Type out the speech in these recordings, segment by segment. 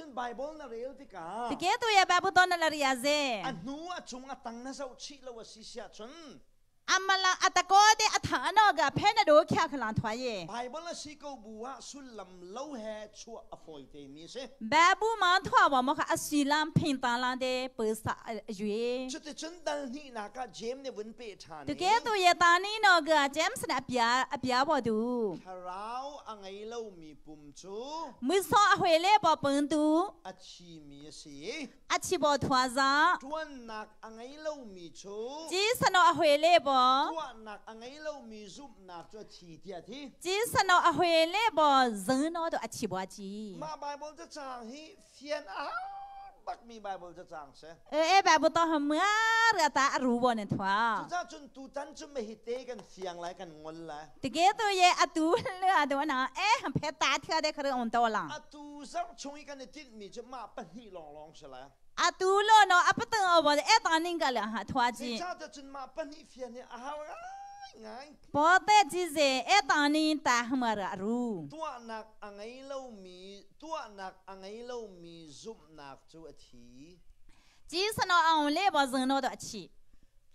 Cucacun Bible na rel tikah Tike tu ya Bible ton na la ria ze. A hnu a cung a tang na zoh chih lo a si siah cun Amala atakode athano ga phena do khya khlang thwa ye. Bible a si ko bu ah sullam lo he chuah a fawi te mi a si. Babu ma thwa wa mo kha asilam phin ta la de pesa yue. Cuticun dal hnihnak ah James nih vun pe ṭhan i Tuke tu ye ta ni no ga James na apia apia bo du. Thlarau a ngei lomi pum cu Muiso a hwe le bo pung tu a thimi a si. A chi bo thua za. Ṭuannak a ngei lomi cu Ci sano a hwe le bo tuahnak a ngei lomi zumhnak cu a thi tiah a thi. Ci sano a hwe le bo zno tu a chi bo a chi. Mah Bible cacang hi fian a bakmi Bible cacang si. E Bible to ha mua ra ta a ru bo ne thua. Cucaah cun tutan cu mehite kan fiang lai kan ngol lai. Tige tu ye atu le adu na e phe ta thia de khare on to la. Atu zarh chung i kan i tinhmi cu mah pahnih lawnglawng si lai. Atu lo no apatang o bo e ta ning ka le ha thua ji. Zeicahtiah cun mah pahnih fian hi a har ngai. Po te ji ze e ta ni ta hmar ru. Tuahnak a ngei lomi tuahnak a ngei lomi zumhnak cu a thi. Ji sano aung le bo zung no do a chi.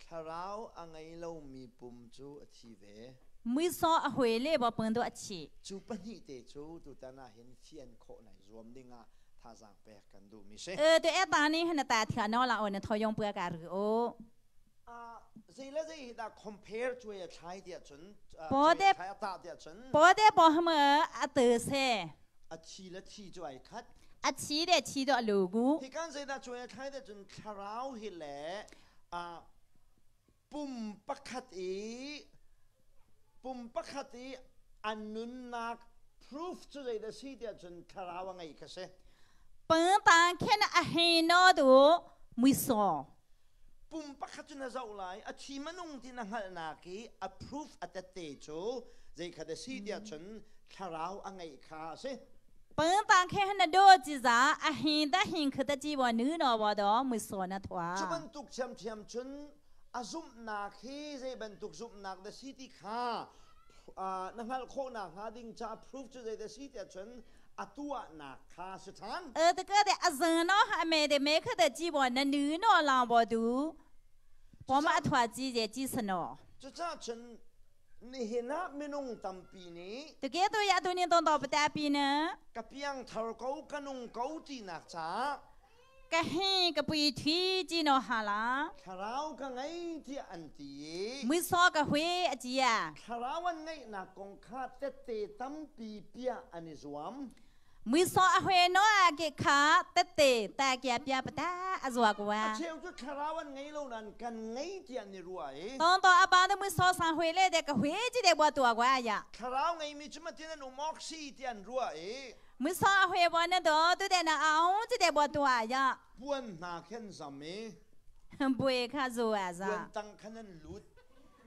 Thlarau a ngei lomi pum cu a thi ve. Muisaw a hue le bo pung do a chi. Cu pahnih te cu tutan ah hin fian khawh nai zuam dingah thazaang pek kan duhmi si. E tu e ta ni hna ta thia no la o na thoyong pua ka ru o. Zei le zei hi dah compare cuai a thlai tiah cun Po de thlai a tah tiah cun po de po hma a te se. A thi le thi cu ai khat. A chi de chi do lu gu. Hi kan zei dah cuai a thlai tiah cun thlarau hi le pum pakhat i pum pakhat i an nunnak proof cu zei dah si tiah cun thlarau a ngei kha si. Pang ta khen a he no du mui so. Pum pakhat cu na zoh lai a thi manung ti na hngalhnak i a proof a tette cu zei kha dah si tiah cun thlarau a ngeih kha a si. Pang ta khe na do chi za a he da hin kha da chi wa nu no wa do mui so na thwa. Cu bantuk thiamthiam cun a zumhnak hi zei bantuk zumhnak dah si ti kha na hngalh khawhnak hnga ding ca proof cu zei dah si tiah cun a tuahnak kha si ṭhan. E te ka de a zang no ha me de me kha de chi bo na nu no la bo du po ma thwa chi je chi sano. Cucaah cun nihin ah minung tampi nih Tuke tu ya tu ni ton to pata pi na ka piangthar ko ka nung ko tinak caah ka he ka pui thi chi no ha la thlarau ka ngei tiah an ti i mui so ka hui a chia thlarau an ngeihnak kong kha tette tampi piah an i zuam mui so a hui no a ke kha tette ta kia pia pata a zua kwa a cheu cu thlarau an ngei lo nan kan ngei tiah an i ruah i tong to aba de mui so sang hui le de ka hui chi de bua tua kwa ya thlarau ngeimi cu matin an um awk si tiah an ruah i Musa a hwe bo na do tu de na aung chi de bo tua ya. Puan hna khen zam i. Bue kha zu a za. Puan tang khan an lut.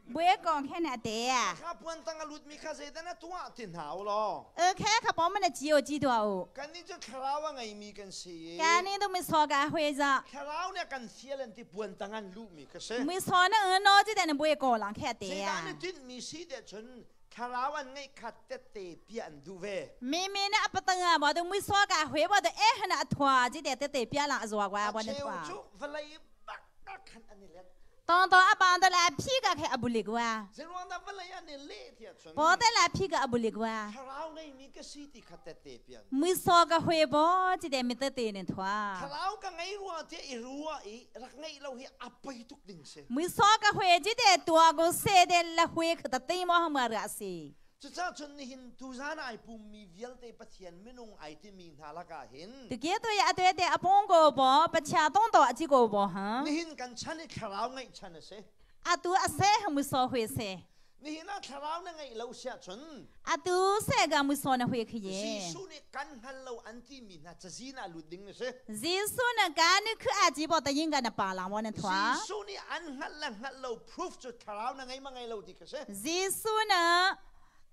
Bue kong khen a te a. Kha puan tang a lut mi kha zeidan a tuah ti hna u law. E khe kha pom na chi o chi tua u. Kan nih cu thlarau a ngei mi kan si i. Kan nih tu mi so ka hwe za. Thlarau nih kan fial an ti puan tang an luh mi ka si. Mi so na no chi de na bue ko lang khe te a. Zeidah na tinh mi si de chun thlarau an ngeih khat tette piah an duh ve. Mi mi na apatanga bo du mui so ka hwe bo du e hana athwa ji te tete pia la azwa kwa bo na thwa. Acheu cu vawlei bak khan an i let. Tong to apa to la phi ka khe abuli kwa. Zeruang dah vawlei an i leh tiah cun. Po te la phi ka abuli kwa. Thlarau ngeimi ka si ti kha tette pian. Mui so ka hwe bo ji te mi tete ne thwa. Thlarau ka ngei rua tiah i rua i rak ngeih lo hi a poi tuk ding si. Mui so ka hwe ji te tua go se de la hwe kha ta te mo ha ma ra si. Cucaah cun nihin tuzan ai pummi vialte Pathian minung ai timi hna lakah hin Tuke tu ya atu te apong ko bo pachia tong to achi ko bo ha. Nihin kan chan i thlarau ngeih chan a si. Atu a se ha mu so hwe se. Nihin ah thlarau na ngeih lo siah cun Atu se ga mu so na hwe khi ye. Jesuh nih kan hngal lo an timi hna cazin ah lut ding na si. Jesuh na ka ni khu a ji bo ta yin ga na pa lang wo na thwa. Jesuh nih an hngalh le hngalh lo proof cu thlarau na ngei ma ngei lo ti kha si. Jesuh na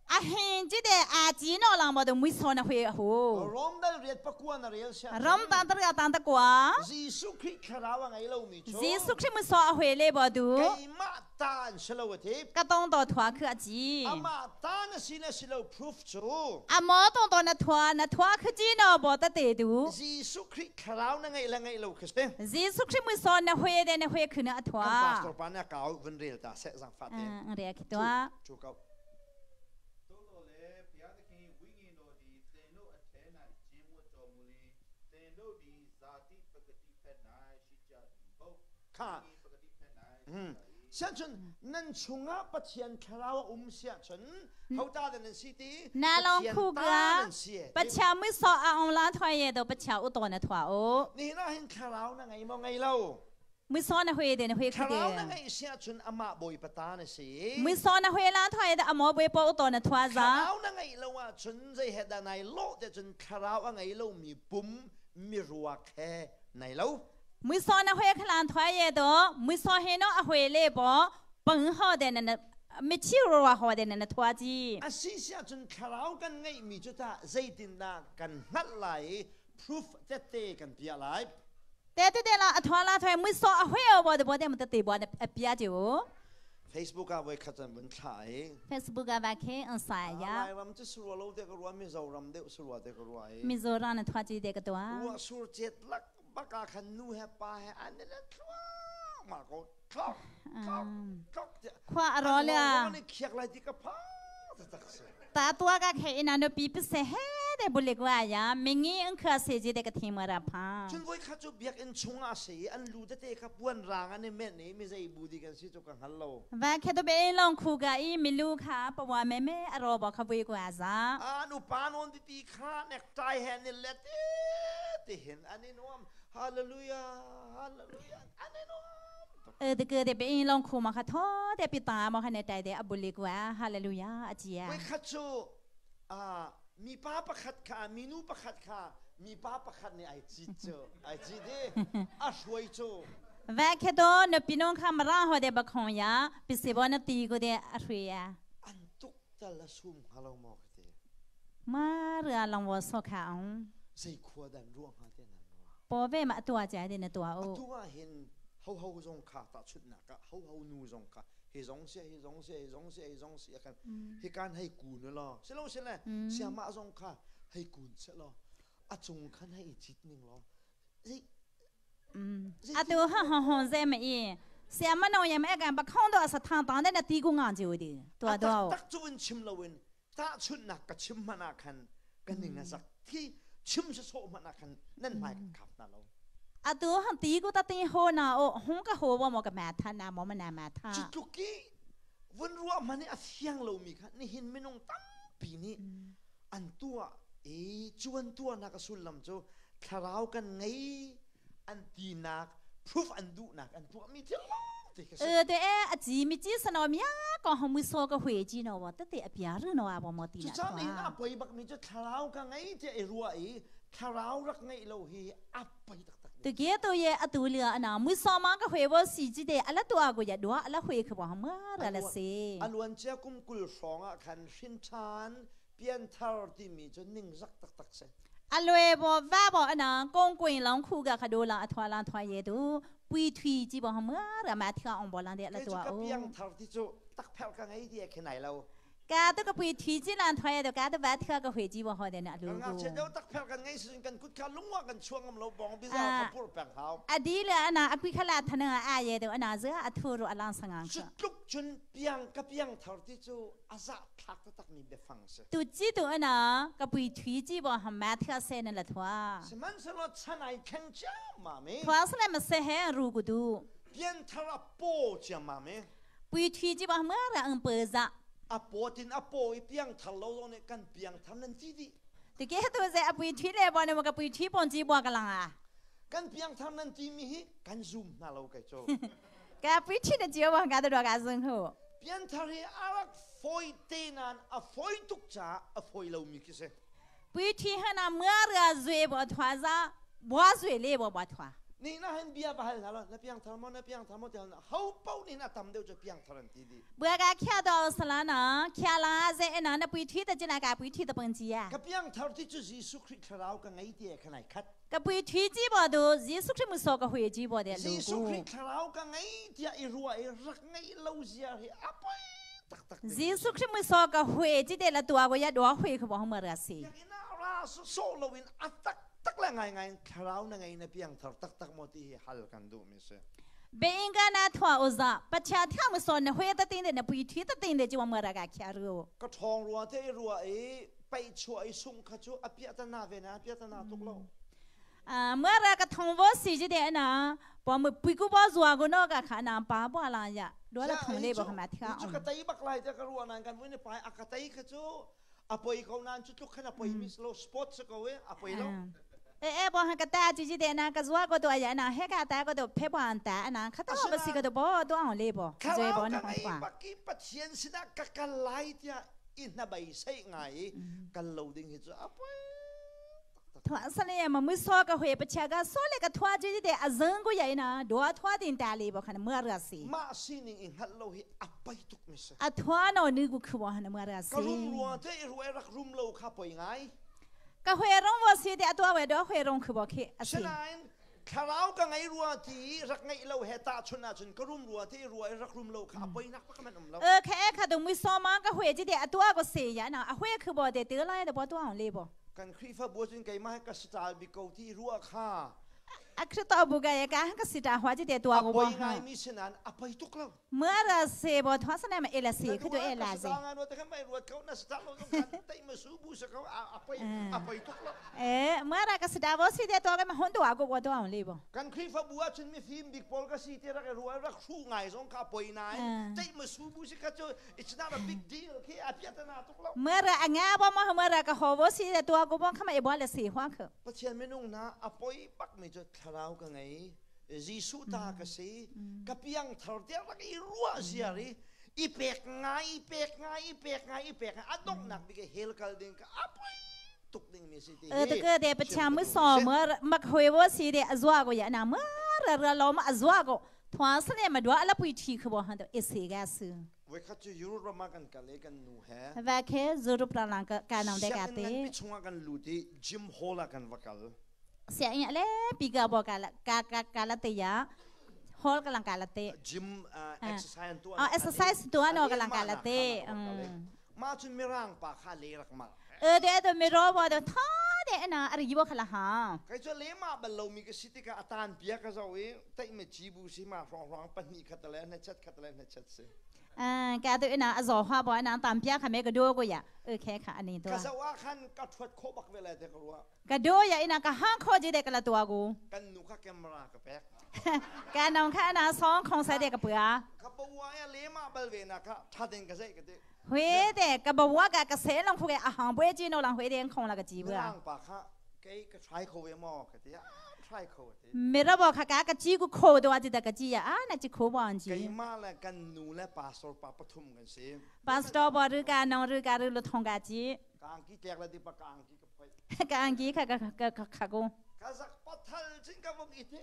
阿hin这个阿吉诺人无都没说那会好。 Rom dal riat pakua na rel sia. 让当得个当得过。 Jesuh Khrih thlarau a ngei lomi cu 耶稣 Khrih 没说阿会嘞无都。 keimah ta an si lo a ti. 个当到团去阿吉。 Amah ta na si na si lo proof cu 阿毛当到那团那团去吉诺无得得都。 Jesuh Khrih thlarau na ngeih le ngeih lo khi si. 耶稣 Khrih 没说那会的那会去那 Kan 团 pastor。pa nih a kau vun rel ta seh zaangfah tein. 嗯，我去多。 Cu ko. သို့တော်လည်းဘုရားသခင်၏ဝိညာဉ်တော်သည်သင်တို့အထဲ၌ကျင်းဝတ်တော်မူလျှင်သင်တို့သည်ဇာတိပကတိဖက်၌ရှိကြသည်မဟုတ် Kha. ဝိညာဉ်ပကတိဖက်၌ရှိကြ၏ Siahcun nan chungah Pathian thlarau a um siahcun hota dah nan si ti? 那龙 Pathian 苦 ta 个 nan si e. 不巧没说阿翁拉团也都不巧有多那团哦， Nihin ah hin thlarau na ngei maw ngei lo? 没说那会的那会去 Thlarau na 的， ngeih siahcun amah Bawipa ta na si. 没说那会拉团的阿毛会包多那团子， Thlarau na ngeih lo ahcun zei he dah nai lawh tiah cun thlarau a ngei lomi pum miruak he nai lo. 没说那会去拉团也都没说黑那阿会来包本好的那那没去肉啊好的那那团子， A si siahcun thlarau kan ngeihmi cu tah zeitindah kan hngalh lai i proof tette kan piah lai. 对对对啦，阿团拉团没说阿会哦，我的我的没得对我的阿别就 Facebook ah voikhat an vun thlah i Facebook 啊，外开嗯啥呀， Lairam cu surua lo te ka rua Mizoram deuh surua te ka rua i 米佐让那团子这个多。 ruah sur cet lak bak ah khan nu he pa he an i let thluahmah ko tlok tlok tlok tiah 夸阿罗 an 了 lawng。an i khiak lai ti ka phang taktak si. 大多个开一那都比不是黑的不离过呀，明年可谁记得个天没得胖。 Cun voikhat cu biakinn chungah a si i an lu tete kha puan rang an i menh i mizei bu ti kan si cu ka hngal lo. 万开都被人哭个，伊米路卡不话妹妹阿罗伯可不过啥。 An upa nawn titi kha necktie he an i let ti hin an i nuam. Hallelujah, hallelujah, an i nuam tuk. 呃，这个的被人哭嘛，可托的比大嘛，可那带的阿不离过，哈利路亚阿姐。 Voikhat cu ah, mipa pakhat kha, minu pakhat kha, mipa pakhat nih ai cit cu, ai cit i a hruai cu. 万开都那比侬看没让好的不空呀，比谁把那第一个的阿谁呀？ An tuk tal a sum hnga lo maw ka ti. 嘛热让我说看， Zei khua dah an ruah hnga ti nan ruah. 宝贝嘛多家的那多哦。 Atu ah hin hoho zong kha tahchunhnak ah hoho nu zong kha hi zong si hi zong si hi zong si hi zong si kan hi kan hei kun law silo sile siamah zong kha hei kun selaw a cung khan hei i cit ning law zei 啊，都好好好在么伊，什么侬也没敢把空到是汤当的那低工昂就的，多多。 Tak cu in chim loin tahchunhnak ka chim hmanh ah khan ka ning a zak khi chim sawsawh hmanh ah khan nan hmai kan khap hna lo. 啊，都很低工他顶好呢哦，红个好我么个买他那么么那买他。 Cu tluk i vun ruah hmanh i a fiang lomi kha nihin minung tampi nih an tuah i cu an tuahnak a sullam cu thlarau kan ngei an tinak proof an duhnak an tuahmi thil lawng te khi si. 呃，对哎，阿姊咪几十诺咪讲红没说个回击呢，我得得别人呢啊，我没得 Cucaah nihin 了。 a poi bakmi cu thlarau ka ngei tiah i ruah i thlarau rak ngeih lo hi a poi taktak. 对个都也阿独了，那没说嘛个回我洗记得阿拉多阿个也多阿拉回去吧，没得了些。 A luancia kum 20 hrawng ah khan hrinṭhan pianthar timi cu ningzak taktak si. 阿雷波外波阿那公滚龙苦个可多了，阿拖浪拖也都不推基本上没得嘛，听昂波浪的阿 Kei 多 cu ka 哦。 piangthar ti cu takphelh ka ngei ti khi nai lo. 家都个不推荐浪拖也都家都外听个回击不好的那 Kan 路 ngakchia 过。 deuh takphelh kan ngei si kan kut kha lungwa kan chuang ngam lo bong biza kha pur peng hau. 阿弟了阿那阿贵克拉他那阿爷都阿那是阿土路阿浪上 Cu 去。 tluk cun piang ka piangthar ti cu a zahthlak taktak mi biafang si. 都记得阿那个不推荐不好嘛，听谁那了拖。 Sihmanhsehlaw chan ai thleng ciammam i 拖出来么谁还如果都 pianthar a paw ciammam i 不推荐不好么了嗯不是。 a paw tin a paw i piangthar lo zong nih kan piangthar nan ti dih. 对个都是阿不推来不那么个不推帮几波个人啊。 Kan piangthar nan timi hi kan zum hna lo kai cu. 个不推的就往个都落个人口。 Pianthar hi a rak fawi te nain a fawi tuk caah a fawi lomi khi si. 不推和那么个水不团上，我水来不不团。Ni na hen bia va hal hna lo, na piangthar maw, na piangthar maw ti hal hna. Ho paoh nih a tam deuh cu piangthar an ti dih. Bua ka khia do sala na khia la ze na na pui thi ta china ka pui thi ta pang chi ya. Ka piangthar ti cu Jesuh Khrih thlarau ka ngei ti khan ai khat. Ka pui thi chi bo du Jesuh Khrih mu so ka hui chi bo de lu. Jesuh Khrih thlarau ka ngei tiah i ruah i rak ngeih lo zia hi a poi taktak. Jesuh Khrih mu so ka hui chi de la tua ko ya do hui kha bo ma ra si. Biakinn ah ra so lo in a tak tak le ngai ngai in thlarau na ngei na piangthar taktak maw ti hi hal kan duh mi si. Beinga na thua uza pacha thia mu so na hui ta ting de na pui thi ta ting de chi wa ma ra ka khia ru. Ka ṭhawng rua te i rua i paih chuah i sungh kha cu a piahtana ve na piahtana tuk lo. Mara ka thong vo si ji de na po mu pui ku bo zua go no ka kha na pa bo la ya do la thong le bo kha ma thia. Cu ka tei bak lai te ka ruah nan kan vui ni pai a ka tei kha cu a poi ko nan cu tluk khan a poi mi lo sport se ko e a poi lo. E e bo ha ka ta ji ji de na ka zua ko do ya na he ka ta ko do phe bo an ta na kha ta ba si ka do bo do ang le bo je bo na hong pa. Baki Pathian sinah ka kal lai tiah i hnabeisei ngai i kal lo ding hi cu a poi Thua sale ma mu so ka hwe pacha ga so le ka thua ji de a zang ko yai na do thua din ta le bo khan ma ra si. Mah sining i hngalh lo hi a poi tuk mi si. A thua no ni gu khu bo han ma ra si. Ka rum rua te i ruai rak rum lo kha poi ngai. Ka hwe rong wo si de a tua we do hwe rong khu bo khi a si. Sinain thlarau ka ngei rua ti rak ngeih lo he tahchun ahcun ka rum rua ti rua i rak rum lo kha a poinak bak man um lo. E kha e kha dung mi so ma ka hwe ji de a tua ko se ya na a hwe khu bo de te lai de bo tua le bo. Kan Khrihfabu cun keimah ka style bik ko ti rua kha. A Khrihfabu ka ye ka ka sita hwa ji de tua ko bo. A poi ngai mi sinan a poi tuk lo. Mara se bo thwa sa na ma ela se khu to ela ze. Nga no te kan mai ruat ko na sta lo zong kan tai ma su bu sa ko a poi a poi tuk lo. E mara ka sita bo si de to ka ma hon to ko bo to ang le bo. Kan Khrihfabu ah cun mifim bik pawl ka si te rak rual rak hru ngai zong ka poi nai tai ma su bu si ka chu it's not a big deal khi a pia ta na tuk lo. Mara anga bo ma mara ka ho bo si de to ko bo khama e bo le si hwa kha. Pathian minung na a poi bak mi chu thlarau ka ngei Jesuh ta ka si ka piang thar tiah rak i ruah ziar i i pek ngai i pek ngai i pek ngai i pek ngai a donghnak bik hell kal ding ka a poi tuk ding mi si ti hi te ka de pacha mu so ma mak hoi wo si de azwa go ya na ma ra ra lo ma azwa go thwa sa ne ma dwa ala pui thi kho bo han to ese ga su Voi khat cu Europe ram ah kan kal i kan nu he va khe Europe ra lang ka ka nang de ka te sianginn nganpi chungah kan lut i gym hall ah kan va kal. Sianginn le pi ka bo ka ka ka ka la te ya hall ka lang ka la te gym exercise an tuah exercise tuah no ka lang ka la te ma cun mirang pa kha le rak ma e de de mi ro bo de tha de na ari bo khala ha kai chu le ma bal lo mi ka si tikah atan pia ka zo i tai me chi bu si ma rong rong pahnih khat le na chat khat le na chat si 嗯，家对那做花不那当边还没个多过呀，OK 看安尼多。 Ka zo ah khan ka thuat kho bak ve lai te ka ruah. Ka do ya ina ka hang kho ji de ka la tua gu. Kan nu kha camera ka pek. Ka nong kha na song khong sai de ka pua. Ka bawa ya le ma bal ve na ka tha den ka zai ka te. Hui de ka bawa ka ka se long phu ke a hang bue ji no lang hui den khong la ka ji bua. Mirang pa kha kei ka try kho ve maw ka ti. Try kho ti. Mira bo kha ka ka ji ku kho do ji da ka ji ya a na ji kho bo an ji. Keimah le kan nu le pastor pa pathum kan si. Pastor bo ru ka nong ru ka ru lu thong ka ji. Ka angki tlek le ti pa ka angki ka phoi. Ka angki kha ka ka ka ko. Ka zak pathal chin ka vung ite.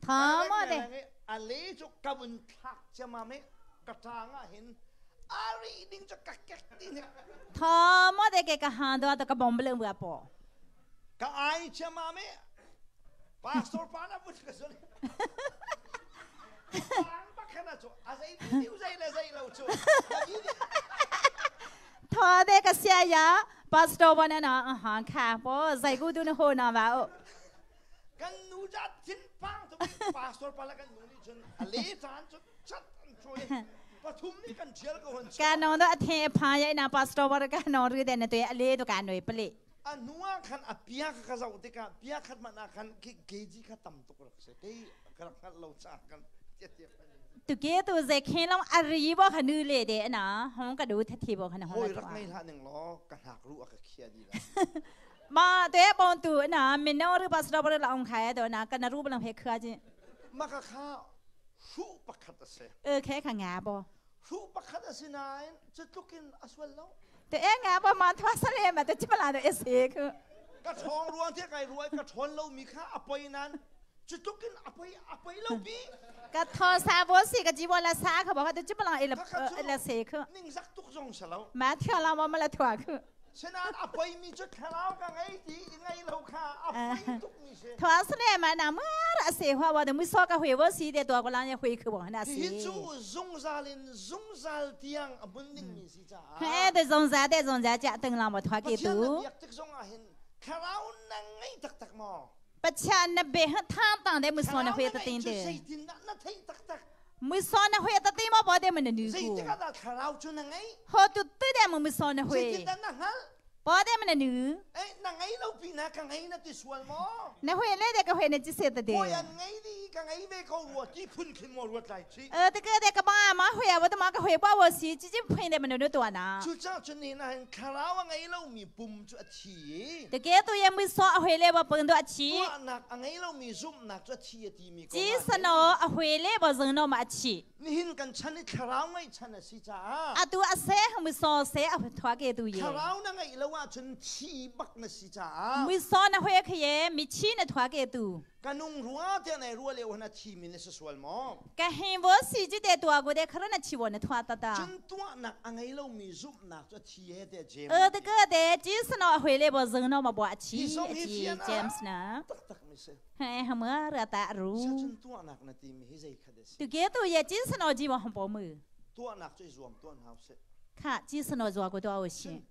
Tha ma de. A le chu ka vun thlak chiamam i ka ṭang ah hin ari ding cu ka kek ti ne. Tha ma de ke ka han do ta ka bom le bua po. Ka ai chiamam i pastor pa na vun ka zun. Ang bakana cu a zei tiu zei le zei lo cu. Tha de ka sia ya pastor wa na na han kha po zai gu du na ho na ba o. Kan nu ja thin pang tu pastor pa la kan nu ni chun a le chan chu chat an choi pathum ni kan thial ko hon. Ka no da the pha ya na pastor wa ka no ru de na te a le to ka noi pale. A nuwa khan a pia ka zau te ka pia khat ma na khan ki geji kha tam tuk rak se te ka rak ngal lo cha kan tia tia. Tu ke tu ze khen long a ri bo kha nu le de na hong ka du the thi bo kha na hong. Hoi rak nei hlah ning law ka hnak ru a ka khia di la. Ma te bon tu na min no ru pastor bo la ong khai do na ka na ru blang phe khua ji. Ma ka kha hru pakhat a si. E khe kha nga bo. Hru pakhat a si nain cu tlukin a sual lo. Te e nga bo ma thwa sa le ma te chi pala do e se khu. Ka ṭhawng ruang te kai ruai ka ṭhawn lo mi kha a poi nan Cu tluk in a poi a poi lo bi. Ka tho sa bo si ka jibo la sa kha bo ka tu chipalang ila ila se khu. Ningzak tuk zong sa lo. Ma thia la ma la thua khu. Senan a poi mi cu thlarau ka ngei ti i ngei lo kha a poi tuk mi si. Thua sne ma na ma ra se hwa wa de mu so ka hui wo si de to ko lang ya hui khu bo na si. Hi cu zungzal in zungzal tiang a hmun ding mi si caah. He de zungzal de zungzal cha teng lang ma thua ke tu. Pathian na biak tik zong ah hin thlarau na ngei taktak maw? Pathian na be thang tang de muso na hwe ta tin de. Zeitin na theih taktak. Muso na hwe ta tin ma bo de ma na nu ku. Zeitik ah dah thlarau cu na ngei? Ho tu tu de ma muso na hwe. Zeitin dah na hngalh? Bo de ma na nu. Eh na ngei lo pi na ka ngei na ti sual maw? Na hwe le de ka hwe na chi se ta de. Hoi an ngei di ka ngei ve ko rua ti phun khin maw ruat lai chi. Eh te ke de ka ba ma hwe wa de ma ka hwe ba wo si chi chin phun de ma nu to na. Cu ca cun ni na hin thlarau a ngei lo mi pum cu a thi. Te ke tu ye muso a hwe le ba pung do a chi. Tuahnak a ngei lo mi zumhnak cu a thi a ti mi ko. Chi sano a hwe le ba zung no ma a chi. Nihin kan chan i thlarau ngeih chan a si caah. Atu a se muso se a thua ke tu ye. Thlarau na ngeih lo ahcun thi bak na si caah. Muso na hwe khaye mi chi na thua ke tu. Ka nung rua tiah nai rua lio na thi mi na si sual maw? Ka hin vo si ji te tua go de khara na chi wo na thua ta ta. Cun tuahnak a ngei lo mi zumhnak cu a thi he te James. E te ka de chi sano a hwe le bo zung no ma bo a chi a chi James na. Tak tak mi si. He ha ma ra ta ru. Cun tuahnak na ti mi hi zei khat a si. Tu ke tu ye chi sano ji wo hong po mu. Tuahnak cu i zuam tuan hau si. Kha chi sano zua ko to si.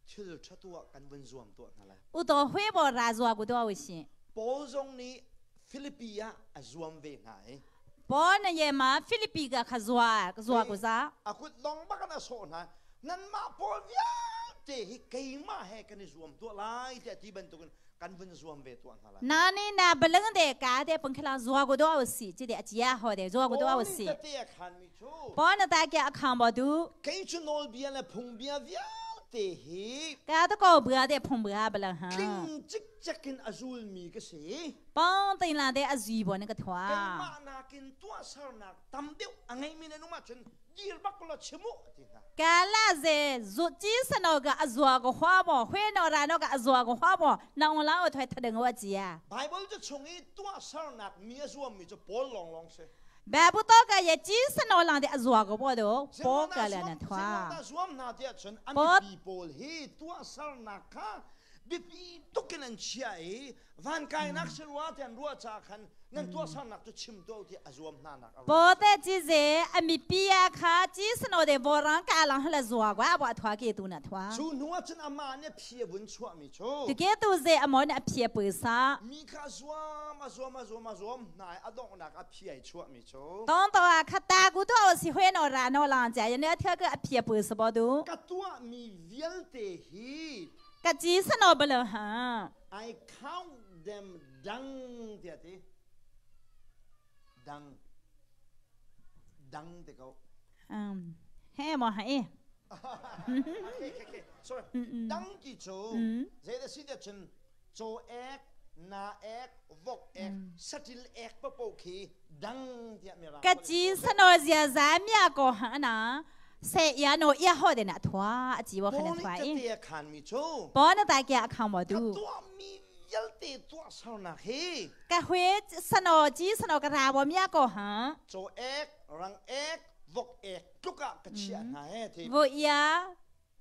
Thil tha tuah kan vun zuam tuah hna lai. U to hwe bo ra zua ko to si. Paul zong nih Filipi ah a zuam ve hna i Paul na ye ma Filipi ka kha zua zua ko za. A kut long bak in a sawh hna. Nanmah Paul vialte hi keimah he kan i zuam tuah lai tiah ti bantukin kan vun zuam ve tuah hna lai. Na ni na balang de ka de pangkhla zua ko do si chi de chia ho de zua ko do si. Paul nih tete a khan mi cu. Paul na ta kya khang bo du. Kei cu nawlbia le phungbia vialte hi. Ka to ko bua de phung bua balang ha. Tling cikcek in a zulmi ka si. Pong tin la de a zui bo na ka thwa. Keimah nakin tuahsernak tam deuh a ngeimi nan um ahcun dir bak law chim u ti hna. Ka la ze zu chi sano ga azua go hwa bo hwe no ra no ga azua go hwa bo na ong la o thoi thadeng wa chia. Bible cu chung i tuahsernak mi a zuammi cu Paul lawnglawng si. Babu to ka ye chi sano lang de azua go bo do po ka la na thwa. Zuam hna tiah cun a mipi pawl hi tuahsernak kha biapi tuk in an chia i van kainak si rua ti an ruah caah khan nan tuahsernak cu chim tuah ti a zuam hna nak a Po te chi ze a mipi a kha chi sano de borang ka lang hala zua gwa bo thwa ke tu na thwa. Cu hnu ah cun amah nih a phi a vun chuahmi cu Tu ke tu ze amon a phia pu sa. Mi kha zuam a zuam a zuam a zuam hna i a donghnak a phi ai chuahmi cu Tong to a kha ta gu to si hwe no ra no lang cha ya ne thia ke a phia pu sa bo du. Ka tuahmi vialte hi Ka chi sano balo ha. I count them dung tiah ti. Dung. Dung te ko. He mo hai. Okay, okay, okay. Sorry. Dung ti cu zei da si da cun caw ek, na ek, vok ek, satil ek papo khi dung tiah mirang. Ka chi sano zia za mia ko ha na. Se ya no ya ho de na thwa a chi wo khan thwa i. Te khan mi chu. Po na ta kya khang mo du. Ka mi vialte tuah sarnak hi. Ka hwe sano chi sano ka ra bo mia ko ha. Cho ek, rang ek, vok ek tluka ka chia hna he thi. Vo ya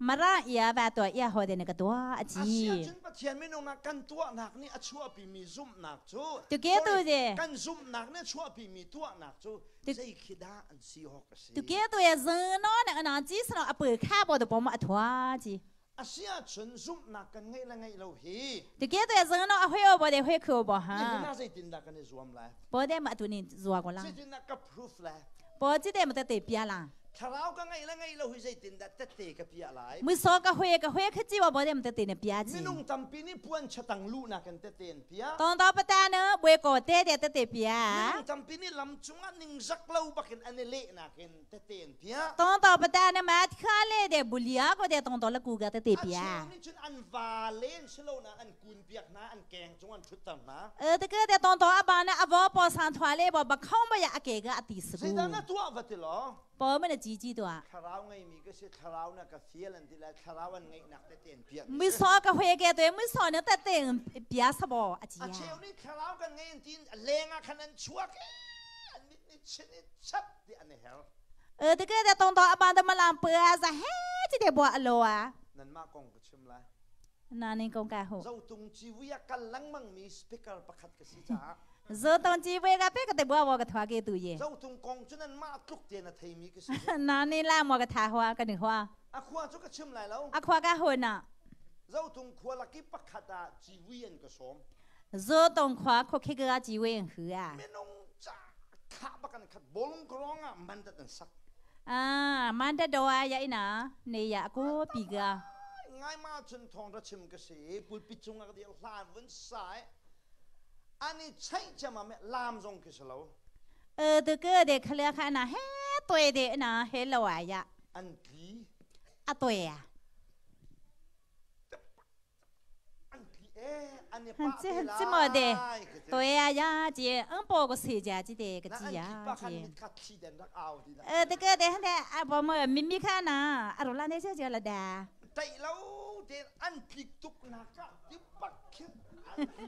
Mara ia va tuah ia ho de na ka tuah a ci. Asiahcun Pathian minung ah kan tuahnak nih a chuahpimi zumhnak cu Tu ke tu je. Kan zumhnak nih a chuahpimi tuahnak cu zei khi dah an si awk a si. Tu ke tu ya zung no na ana ci sano a pu kha bo de pom a thua ci. Asiahcun zumhnak kan ngeih le ngeih lo hi. Tu ke tu ya zung no a hoi o bo de hoi khu bo ha. Nihin ah zeitindah kan i zuam lai? Po de ma tu ni zua ko lang. Zeitindah ka proof lai? Po ci de ma te te pia lang. Thlarau ka ngeih le ngeih lo hi zeitindah tette ka piah lai? Muso ka hue ka hue kha chi wa bodem tete ne pia chi. Minung tampi nih puan chatang luhnak in tete an piah. Tong to pata ne bue ko te te tete pia. Minung tampi nih lam cungah ningzak lo bakin an i lehnak in tete an piah. Tong to pata ne ma kha le de bulia ko de tong to la ku ga tete pia. A cheu nih cun an va len silo na an kun piak hna an keng cung an ṭhutter hna. E te ke de tong to aba na avo po sang thwa le bo ba khong ba ya ake ga ati su. Zeidah na tuah va ti law? ปอมันจีจีตัว Thlarau ngeimi ka si thlarau na ka fial an ti lai thlarau an ngeihnak tete an piah mi ไม่ si. ซอกะหวยแกตัวไม่ซอเนี่ยแต่เต็งเปียสบออาจี A ย cheu nih thlarau kan ngei an tin a leng ah khan an chuak i an mit nih chin i chap ti an i her. เออตะเกแต่ตรงต่ออบานตะมาลามเปือซะเฮจิเดบัวอโลอ่ะ Nanmah kong ka chim lai. นานี่กงกะโห Zotung civui ah kal lengmang mi speaker pakhat ka si caah โซตงจีเวกะเปกะเตบัววกะทวาเกตุเย Zotung kong cu nanmah tluk te na theimi ka si. นานี่ลามกะทาหัวกะนึหัว A khua cu ka chim lai lo. อะควากะโหน่ะ Zotung khua laki pakhat ah civui an ka sawm. โซตงควาโคเคกะจีเวงหืออ่ะ Minung ca khah bak an khat bolung krong ah man dat an sak. อ่ามันตะดออะยะนะเนยะโกปีกะ Ngai ma chun thong ra chim ka si pulpit cung ah ka dir hlan vun sai ani chai chama me lam zong ki si lo. เออตะเกะเดคละคะนะเฮตวยเดนะเฮลวายะ An tli อะตวยอ่ะ an tli e an i pa 这 te 这么的 lai ka ti. 对呀呀姐嗯包个谁家记得个 Na an 鸡呀 tli pa khan 姐 mit kha thli den rak au ti na. เออตะเกะเดฮันเดอะบ่มมิมิค่ะนะอะโรลาเนเจละดา Tai lo ten an tlik tuk na ka ti pak khin an tli.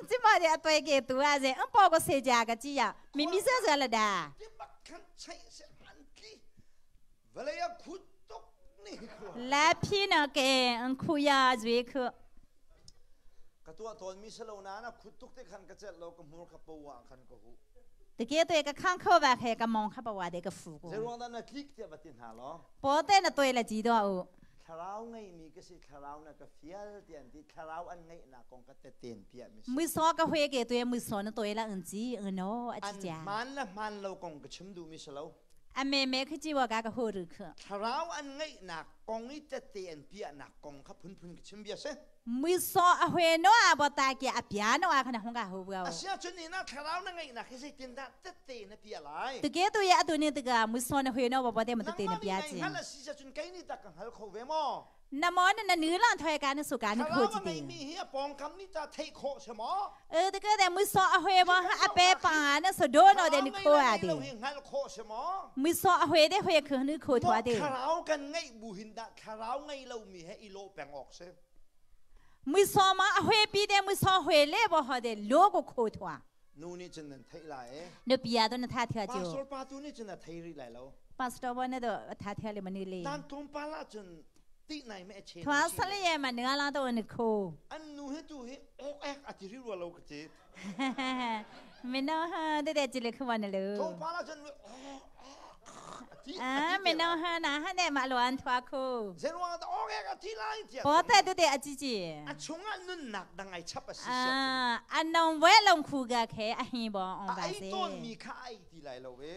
这么的อะตวยเกตัวอะเจ嗯包个谁家个鸡呀咪咪เจละดา Ti bak khan chai se an tli. Vale ya khut tuk ni khua. 来皮呢给嗯苦呀瑞克 Ka tua ton mi salo na na khut tuk te khan ka chet lo ka hmur ka pawa khan ka hu. ตะเกตัวก็ข้างเข้าว่าใครก็มองเข้าไปว่าเด็กก็ฟูกู Zei ruang dah na tlik tiah va tin hna law. ปอเต้น่ะตัวละจีตัวอู Thlarau ngeimi ka si thlarau na ka fial ti an ti thlarau an ngeihnak kong ka teten piah mi si. มือซอก็หวยเกตัวมือซอน่ะตัวละอืนจีอืนโนอะ An จีจ้า hmaan le hmaan lo kong ka chim duhmi si lo. อะเมเมคือจีว่ากะก็โหรือคือ Thlarau an ngeihnak kong i tete an piahnak kong kha phunphun ka chim bia si. มือซออะหวยโนอะบ่ตาเกอะပြာโนอะขนาดหงกะโหบ่ Asiahcun ni na thlarau na ngeihnak hi zeitindah tete na piah lai? ตะเกตัวอะตัวนี้ตะกะมือซอน่ะหวยโนบ่บ่เตมันเตนะ Nangmah nih ပြာจี nai hngal a si ahcun kei nih tah ka hngal kho ve maw? นะมอนะนะนือล่างถอยกันสุกันโค Thlarau a จิเต ngeimi hi a pawngkam nih tah theih khawh si maw? เออตะเกแต่มือซออะหวยบ่ฮะอะเปปานะสะโดนอเด Thlarau นิ ngei le โคอะ ngei เด lo hi hngalh khawh si maw? มือซออะหวยเดหวยคือนึโคทวา Maw เด thlarau kan ngeih bu hin dah thlarau ngei lomi he i lawh peng awk si. มือซอมาอะหวยปีเดมือซอหวยเล่บ่ฮอเดโลกโคทวา Nu nih cun nan theih lai e. นปียาตัวนะทาเทจู Pastor pa tu nih cun a thei rih lai lo. ปาสตอบ่เนตทาเทเลมนี่เล Tan tlawmpal ah cun tih nai meh a chen ทวา a si. สะเลยมาเนื้อลาตัวนึโค An nu he tu hi ok ek a ti rih rua lo ka ti. မနောဟာတဲ့တဲ့ကြည့်လေခွန်နလူ Tlawmpal ah cun ok a ti အာ a ti မနောဟာနာဟာတဲ့မလွန်ထွားခု Zei ruang ah dah ok ek a ti lai tiah ပေါ်တဲ့တဲ့အကြည့်ကြည့် A chungah nunnak dang ai chap a si အာ siah cun. အနုံဝဲလုံခုကခဲအဟင်းဘောအောင် A ei ပါစေ tawnmi kha a ei ti lai lo e.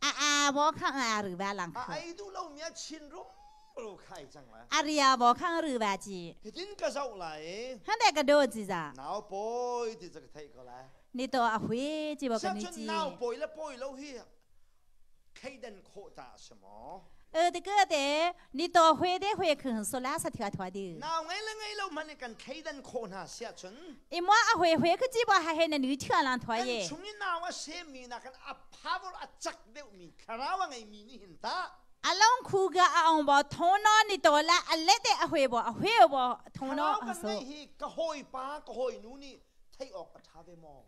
အာအာဘောခန့်အာရူပါလန် A ခု ei duh lomi a chin rumro kha ai cang lai. အရိယာဘောခန့်ရူပါကြည့် Hitin ka zoh lai e. ဟန်တဲ့ကဒိုကြည့်စား Nau pawi ti cu ka theih ko lai. နေတော့အဝေးကြည့်ဘောက Siah cun နေကြည့် nau pawi le pawi lo hi thleidan khawh ta a si maw? เออတကယ်တဲ့နေတော့ဝေးတဲ့ဝေးခွန်ဆိုလာစထထွားဒီ Nau ngei le ngei lo hmanh in kan thleidan khawh hna siah cun အမအဝေးဝေးခကြည့်ဘောဟာဟဲနေနူချလန်ထွား kan ရဲ့ chung i nau a semmi nakin a power a cak deuhmi thlarau a ngeimi nih hin tah အလုံးခုကအောင်ဘောထုံတော့နေတော်လာအလက်တဲ့အဝေးဘောအဝေးဘောထုံတော့ Thlarau kan ဆို ngeih hi ka hawipa ka hawinu nih theih awk a ṭha ve maw?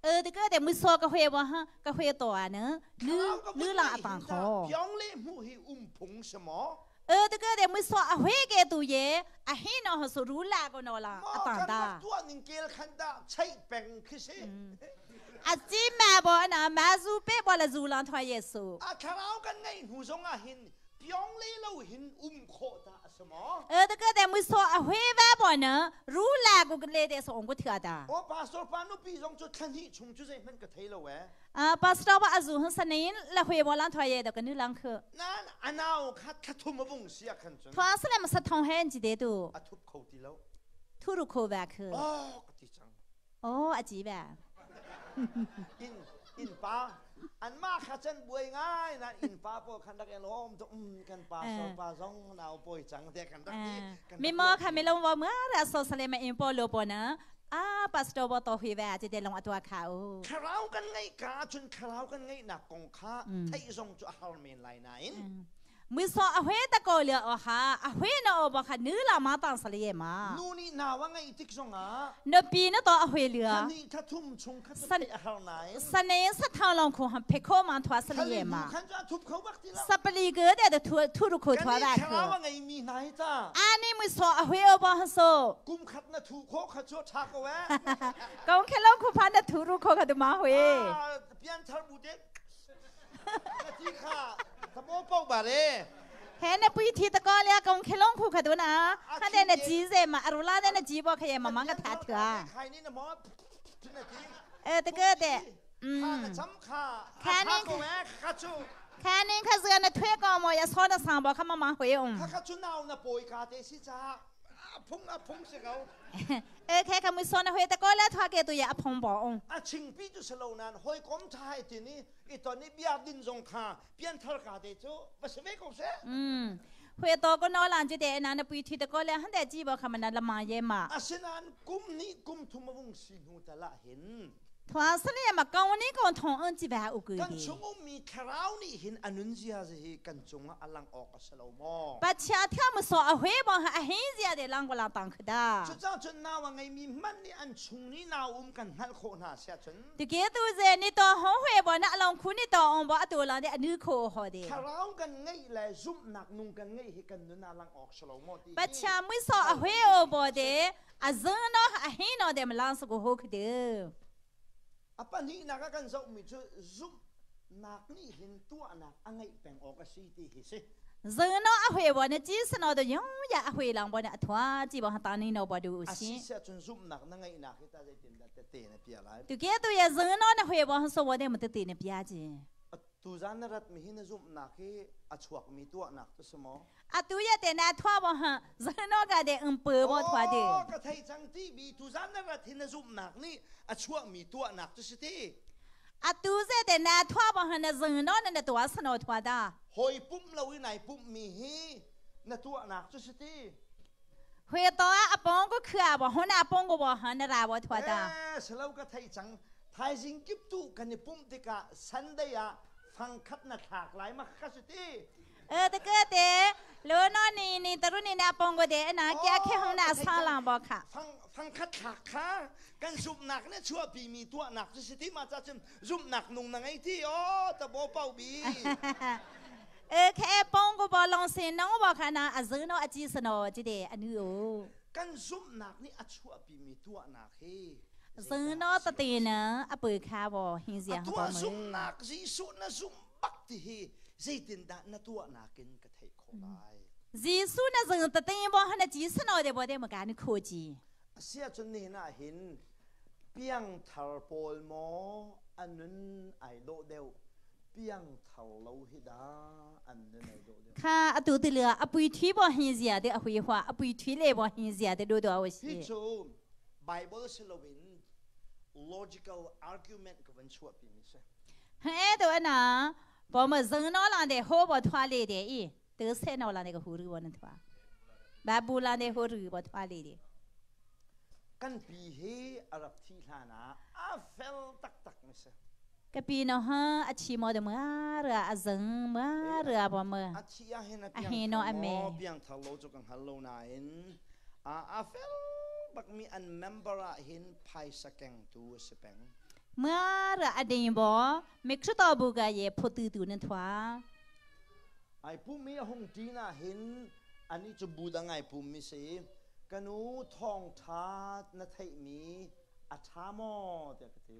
เออတကယ်တဲ့မစောကဝေးဘောဟာကဝေးတော်နော်နူ Thlarau ka နူ vun ngeih လာအပန် hin tah ခေါ် piong le hmuh hi um phung si maw? เออတကယ်တဲ့မစောအဝေးကဲသူရဲ့အဟင်းနော်ဆိုရူလာကောနော်လာ Maw kan အပန်တာ rak tuah ning kel khan dah cheih peng khi si. အကြည့်မဘောနော်မာဇူပဲဘောလဇူလန်ထွားရဲ့ဆို A thlarau kan ngeih hnu zong ah hin piong le lo hin um khawh ta a si maw? เออတကယ်တဲ့မစောအဝေးပါဘောနော်ရူလာကိုကလေးတဲ့ဆိုအောင်ကိုထတာ Aw pastor pa nupi zong cu thla hnih chung cu zeihmanh ka thei lo ee. အာပတ်စတော်ဘာအဇူဟန်စနေလဝေးဘောလန်ထွားရဲ့တော့ကနူလန်ခ Nain a nau kha thla thum a vung si ah khan cun ထွားစလဲမစထုံဟန်ကြည့်တဲ့တူ a thup kho ti lo. ထူရခိုပါခ Aw ka ti cang. အော်အကြည့်ပါ Inn innpa anmah kha cun buai ngai nain innpa pawl khan rak i lawm tuk kan pastor pa zong nau pawi cang tiah kan rak ti. Kan မိ rak မောခမလုံးဝမရဆောစလဲမအင်ပေါ်လို့ပေါ်နော်啊，pastor บ่ต่อหุยแวจะได้ลงอตัวเขา Thlarau kan ngeih ka ahcun thlarau kan ngeihnak kong kha theih zong cu a har men lai nain มือสออหวยตะโกเลืออฮะอหวยนอบ่ค่ะนื้อละมาตังสลีมา nu nih nau a ngeih tik zongah นปีนต่ออหวยเลือ thla hnih thla thum chung kha cu theih a har nain สเนสทางลองคงหันเพโคมันทัวส thla ลี li มา hnu khan cu a thup kho bak ti lo. สัปลีเกอเดทัวทุรุโค Kan ทัว nih ได้ thlarau a ngeimi hna hi ta อันนี้มือสออหวยอบ่ฮะโซ kum khat na thu khawh kha cu ṭha ko eh. กงแค่ลองคุพันนะทุรุโคค่ะตุมาหวย Ah, pian thar bu te na ti kha tamo pau ba re. เห็นปุยทีตะกอเลียกงแค่ลองคุค่ะตุนะถ้าเดนจีเซมาอรุลาเดนจีบ่ขยมามังกะทาเถือ Khai ni na mo na ti. เออตะเกอเดอื Kha ม na cham kha. Kha Kha ni- ko eh kha chu. แค่นี้ค่ะเสือนะถ้วยกอมอยาซ้อนนะสามบอกค่ะมามาหวยอง Kha kha chu nau na poi ka te si cha. A phung a phung se kau. เออแค่ค่ะมือซ้อนนะหวยแต่ก็แล้วทอเกตัวยาอภงบอกอง A ching pi chu selo nan hoi kom tha hai ti ni i ton ni bia din zong kha pian thar ka te chu va se ve ko se. อืมหวยตัวก็นอหลานจุเดนะนะปุยทีแต่ก็แล้วหันแต่จีบอกค่ะมันละมาเยมา Asinan kum ni kum thum vung si hnu ta la hin. ทวสเนี่ยมากองนี้กองทองอันจีบาอุกุ Kan ดี chung ummi thlarau nih hin a nunzia hi kan cungah a lang awk a si lo maw? ปัจฉาเท่ามือสออหวยบอกหะเฮเจียเดลังกว่าตังขดา Cucaah cun nau a ngeimi hmanh nih an chung nih nau um kan hngalh khawh hna siah cun တကယ်သူစေနေတော့ဟောหวยบอกนะอลองคุณนี่ต่อองบอกอตัวลองเดอนุโคหอเด thlarau kan ngeih le zumhnak nung kan ngeih hi kan nun ah lang awk si lo maw ti ปัจฉามือสออหวยอบอกเดอซนเนาะอเฮนอเดมลังสกุโฮคเด A pahnihnak ah kan zohmi cu zumhnak nih hin tuahnak a ngeih peng awk a si ti hi si. ဇန်နောအဟွေဘောနជីစနောတယုံရအဟွေလောင်ဘောနအထွားကြည့်ဘောဟာတာနေနောဘောဒူ A ရှင် si siah cun zumhnak na ngeihnak hi ta zeitindah tete na piah lai. တကယ်သူရဲ့ဇန်နောနဟွေဘောဟဆောဘောတဲ့မတတိနေပြချင်း Tuzan na ratmi hi na zumhnak hi a chuakmi tuahnak tu si maw? အတူရတဲ့နာထွားဘောဟဇန်နောကတဲ့အန်ပေဘောထွားတဲ့ Oh, ka thei cang ti bi tuzan na rat hi na zumhnak nih a chuahmi tuahnak tu si ti. အတူစတဲ့နာထွားဘောဟနဇန်နောနတွားစနောထွားတာ Hoi pum lo i nai pum mi hi na tuahnak tu si ti. ဟွေတော့အပေါင်းကိုခရဘောဟနာပေါင်းကိုဘောဟနရာဘောထွားတာ Eh, salo ka thei cang. Thaizing kip tu kan i pum tikah Sunday ah fangkhat na thlak lai ma kha si ti. အဲတကယ်တဲ့လောနောနီနီတရုနီနာပေါင်းကိုတဲ့အနာကြခဲဟနာဆာလောင်ဘောခ Fang fangkhat thlak kha kan zumhnak na chuahpi mi tuahnak tu si ti ma ca cun zumhnak nung na ngei ti oh ta bo pau bi. အဲခဲပေါင်းကိုဘောလောင်စင်နောဘောခနာအဇင်းနောအကြည့်စနောကြည့်တဲ့အနူအို Kan zumhnak nih a chuahpi mi tuahnak hi. ဇင်းနောတတေနအပွေခါဘောဟင်းစရာ A ဘော tuah မေ zumhnak Jesuh na zumh bak ti hi zeitindah na tuahnak in ka theih khawh lai. ဇီဆုနဇင်းတတေဘောဟနကြည့်စနောတဲ့ဘောတဲ့မကန်ခိုကြီး Asia cun nihin ah hin piangthar pawl maw an nun ai dawh deuh piangthar lo hi dah an nun ai dawh deuh. ခါအတူတလအပွေထွေးဘောဟင်းစရာတဲ့အခွေဟွာအပွေထွေးလေဘောဟင်းစရာတဲ့တို့တော်ဝ Hi ရှိ cu Bible si loin logical argument ka van chuahpi mi si. ဟဲ့တော့အနာဘောမဇင်းနောလာတဲ့ဟိုးဘောထွားလေတဲ့ဤတေဆဲနောလာတဲ့ကဟူရဘောနထွာဘာဘူလာတဲ့ဟိုရဘောထွားလေတဲ့ Kan pi hi a rak thi hlan ah a fel taktak mi si. ကပီနဟအချီမောဒမရအဇင်မရဘောမ A thi ah hin a A hin no a me. maw piangthar lo cu kan hngal lo nain a a fel bakmi an member ah hin phaisa kengtu a si peng. မရအဒင်ဘောမေခရတော်ဘူကရေဖတူတူနထွာ Ai pum mi a hung ṭin ah hin ani cu bu dang ai pum mi si. Kanu thawngṭha na theihmi a ṭha maw tiah ka ti.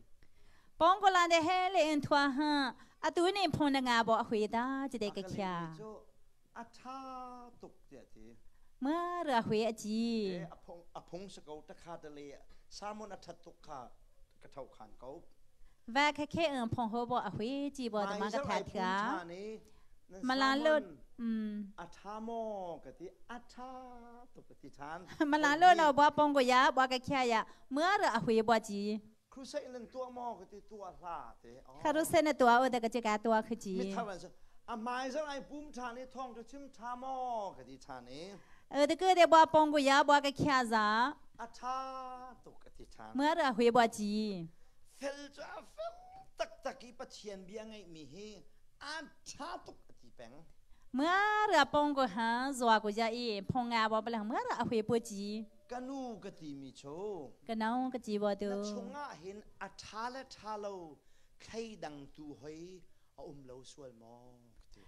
ပေါင်းကလာတဲ့ဟဲလေအန်ထွာဟန်အတူနေဖုန်ငါဘောအခွေတာကြတဲ့ A ka ကချာ lehmi cu a ṭha tuk tiah ti. မရခွေအကြီး Eh, a phung a phung si ko takha te le sermon a ṭhat tuk kha ka tho khan ko. ဝါခခဲအန်ဖုန်ဟောဘောအခွေကြည့်ဘောတမက Mai ထာ ai ထွာ pum ṭha ni nan မလာလို့ sermon อืม a ṭha maw ka ti a ṭha tuk ka ti ṭhan. မလာလို့တော့ဘောပေါင်းကိုရဘောကချာရမရအခွေဘောကြီး Crusade nan tuah maw ka ti tuah hlah ti. Oh. ခရုစနေတော်အဒကချကတော်ခကြီး Mithar an si. A hmai zong ai pum ṭhan i thawngṭha chim ṭha maw ka ti ṭhan i. 呃，这个的我帮过呀，我个卡子， A ṭha tuk a ti ṭhan. 么的回不急。 Fel cu a fel taktak i Pathian bia ngeihmi hi a ṭha tuk a ti peng. 么的帮过哈，做过家伊，碰啊我不了，么的回不急。 Ka nu ka timi cu 个孬个鸡巴 na 都， chungah hin a ṭha le ṭha lo thleidangtu hoi a um lo sual maw ka ti.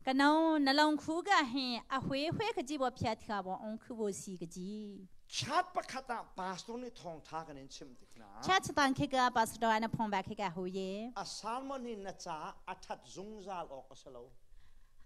个孬那龙苦个嘿，阿回回个鸡巴偏特往on 苦不西个鸡。 Chat pakhat ah pastor nih thawngṭha kan in chimh tik hna. 恰恰当开个巴斯多安那碰白开个后耶， A sermon hi na caah a ṭhat zungzal awk a si lo.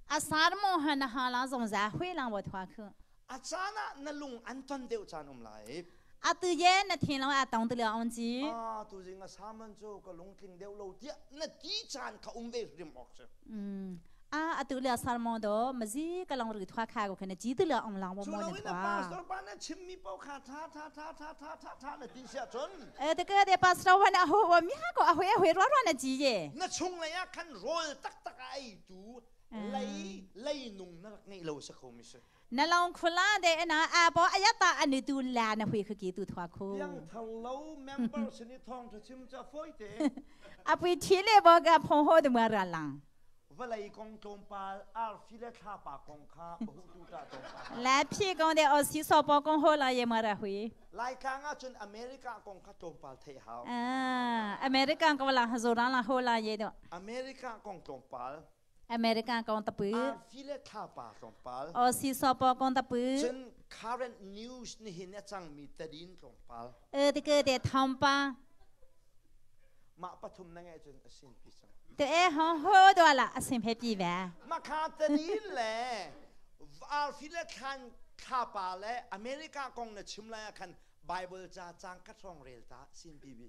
阿啥的么哈那哈郎总在回浪我团去。 A caan ah na lung an ton deuh caan um lai. 阿对耶那天龙阿当得了on 鸡。 Ah, tuzing a sermon cu ka lungtling deuh lo tiah na ti caan kha um ve hrim awk si. 嗯，啊阿对了啥么多，么子个浪里团开过，可能记得了on 浪我 Cu 么 lo 的 in na 团。 pastor pa na chimmi paoh kha ṭha ṭha ṭha ṭha ṭha ṭha ṭha na ti siah cun 呃，这个的巴斯多我那我米哈个阿回阿回软软的鸡耶。 na chunglei ah khan rawl taktak a eitu lei leinung na rak ngeih lo si kho mi si. 那浪苦啦的那阿婆阿呀达阿你都来那回去给都团苦。 Piang thar lo member sin i thawng ṭha chim ca fawi te. 阿不提来我个碰好的么热浪。 Vawlei kong tlawmpal arfi le thlapa kong kha bahutu ta tlawmpal. 来屁讲的哦，洗手包讲好了也没得回。 Laitlang ahcun America kong kha tlawmpal theih hau. 嗯，America 讲啦，做人啦好啦也的。 America kong tlawmpal, America 讲得不， arfi le thlapa tlawmpal. 哦，洗手包讲得不。 Cun current news nihin a cangmi tadin tlawmpal. 呃，这个的汤吧， Mah pathum na ngeih cun a sin pi cang. 对，哎，好好多了，阿生拍比完。 Mah kha tadin le arfi le thlan thlapa le America kong na chim lai ah khan Bible ca cang khat hrawng rel ta sin pi bi.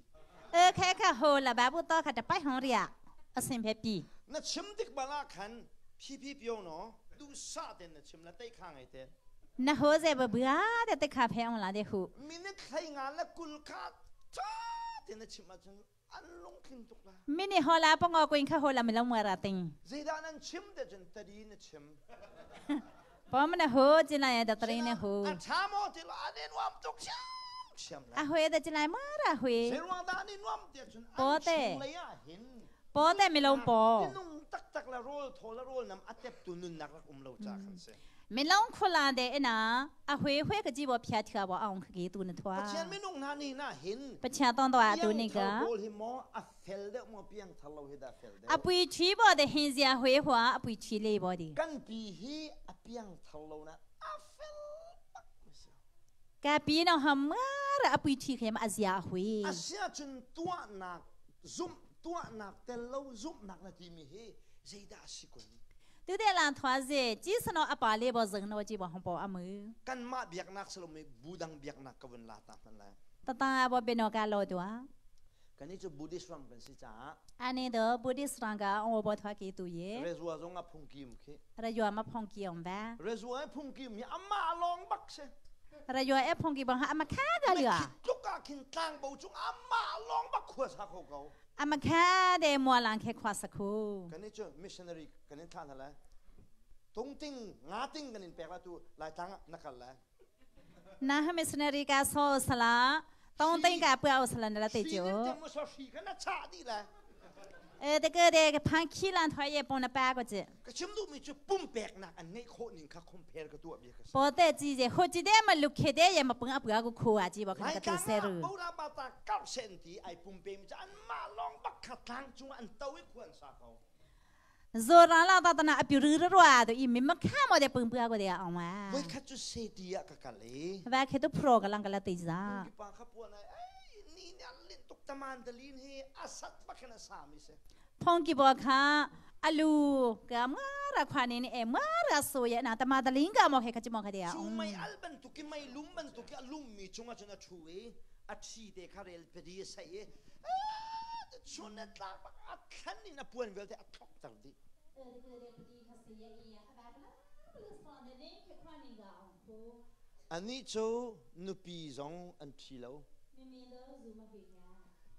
呃，开开好了，白不到开的白红的呀，阿生拍比。 Na chim tik bal ah khan phipi pio no duhsah tein na chim la tei kha ngei te. 那好在不不啊的得卡拍我来的好。 Minute hlei nga le kul kha ṭha tein na chim ahcun an lungtling tuk la. 明年好啦，帮我滚开好了，没那么热定。 Zeidah nan chim te cun tadi na chim. 帮我们好进来的得呢好。 A ṭha maw ti lo an i nuam tuk siamsiam 阿 lai. 辉的进来么阿辉。 Zeiruang dah an i nuam ti ahcun an chunglei ah hin 包的没拢包。 Minung taktak le rawl thaw le rawl nam a teptu nunnak rak um lo ca khan si. 没拢苦啦的那阿辉辉个鸡巴偏听我昂去给都能拖。 Pathian minung hna nih na hin 不恰当的啊都那 piangthar 个。 pawl hi maw a fel deuh maw piangthar lo hi dah fel deuh. 阿不去包的很像回话，阿不去累包的。 Kan pi hi a piangthar lo na a fel bak mi si. 个比那哈么的阿不去开嘛阿下回。 A sia cun tuahnak zumh tuahnak tel lo zumhnak na timi hi zeidah a si kun? 对对啦，团子，几时那阿爸来包人那鸡巴红包阿么？ Kanmah biaknak si lomi budang biaknak ka vun la ta hmanh lai. 当当阿爸别那个老多啊。 Kannih cu Buddhist ram kan si caah 安尼的 Buddhist 人个我把他给读耶。 Rezua zong a phungki khi. Rezua ma phungki om ba. Rezua ai phungki mi amma long bak se. Rezua ai phungki bang ha amma kha ga lua. Tluk ah khin tlang bo cung amma long bak khua sa kho ko. Amma kha de mo lang khe khwa sa kho. Kannih cu missionary kan in thlah hna lai. Tungting ngating kan in pek la tu lai tlang ah na kal lai. Na ha missionary ka so sala tong ting ka pu au sala na la te jo. Hri kha na chah dih lai. 呃，这个这个潘起兰他也帮了八个字。 Ka chim duhmi cu pumpeknak an ngeih khawh ning kha compare ka tuah bia ka si. 保得子这好几代嘛，六开代也没本阿不阿个苦啊，只不看个都塞了。 Bo ba ta kau sen ti ai pumpe mi cu anmah lawng bak kha tlang cung an to i khua an sa ko. 做人啦，到到那阿比如如啊，都一没没看没得本不阿个的啊嘛。 Voikhat cu seti ah ka kal i. 外开都破个啷个了对子啊。 Pa kha puan ai ai ni ni an lin tuk taman dalin hi asat bak hin a sami si. 碰见不看阿鲁个么啦看你哎么啦所以那他妈的灵个么开个就么开的啊。 Cu mei al bantuk i mei lum bantuk i a lummi cungah cun a ṭhu i a ṭhi te kha rel pedi a saih i chun a tlak bak a thlan in a puan vialte a thlokter dih. Anih cu nupi zong an ṭhi lo.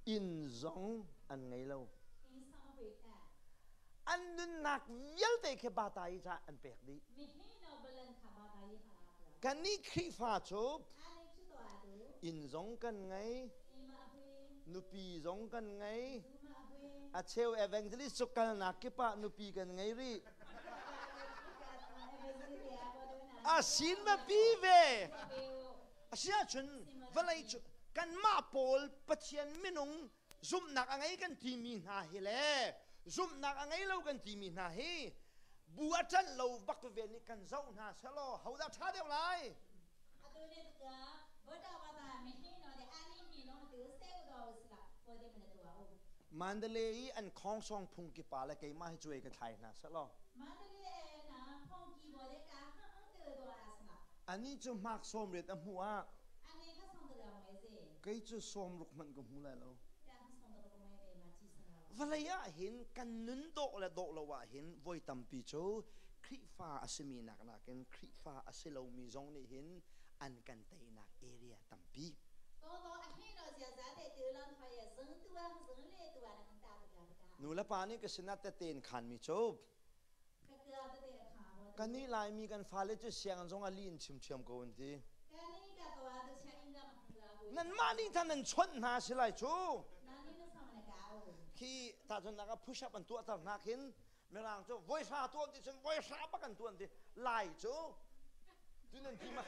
Inn zong an ngei lo. An nunnak vialte khi bata i ca an pek dih. Kannih Khrihfa cu inn zong kan ngei, nupi zong kan ngei. A cheu evangelist cu kalnak kip ah nupi kan ngei rih. A sin va pi ve. Asiahcun vawlei cu kanmah pawl Pathian minung zumhnak a ngei kan timi hna hi le zumhnak a ngei lo kan timi hna hi bu a ṭanh lo bak ve nih kan zoh hna selaw hodah ṭha deuh lai? Mandalay i an khongsong phungki pa le keimah hi cuai ka thlai hna selaw Anih cu hmak 80 a hmuh ah kei cu 60 hmanh ka hmu lai lo. Vawlei ah hin kan nun dawh le dawh lo ah hin voi tampi cu Khrihfa a simi nak nakin Khrihfa a si lomi zong nih hin an kan teinak area tampi. Nu le pa nih ka sinah tete in khanmi cu Kannih Laimi kan fale cu sianginn zong ah lih in chim ṭhiam ko an ti. Nanmah nih than nan chawnh hna si lai cu. Khi tahchunhnak ah push up an tuahter hna khin Mirang cu voi hra tuan ti cun voi hra bak an tuan ti. Lai cu tu nan ti ma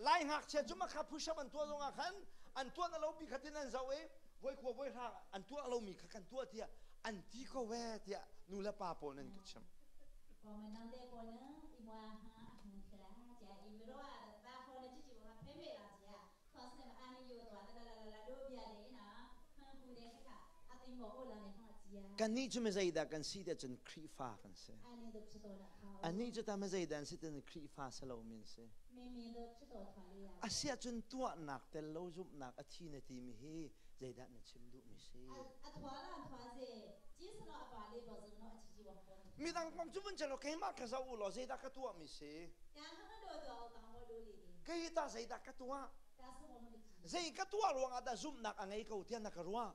Lai ngakchia cu makha push up an tuah zong ah khan an tuah na lo bi khatin an zoh i voi khua voi hra an tuah lomi kha kan tuah tiah an ti ko ve tiah nu le pa pawl nan ka chim. Kannih cu mizeidah kan si tiah cun Khrihfa kan si. Annih cu ta mizeidah an si tiah Khrihfa si lomi an si. Asiahcun tuahnak tel lo zumhnak a thi na timi hi zeidah na chim duhmi si? Midang kong cu vun chelo keimah ka zoh u law zeidah ka tuahmi si? Kei ta zeidah ka tuah? Zei ka tuah ruangah dah zumhnak a ngei ko tiah na ka ruah?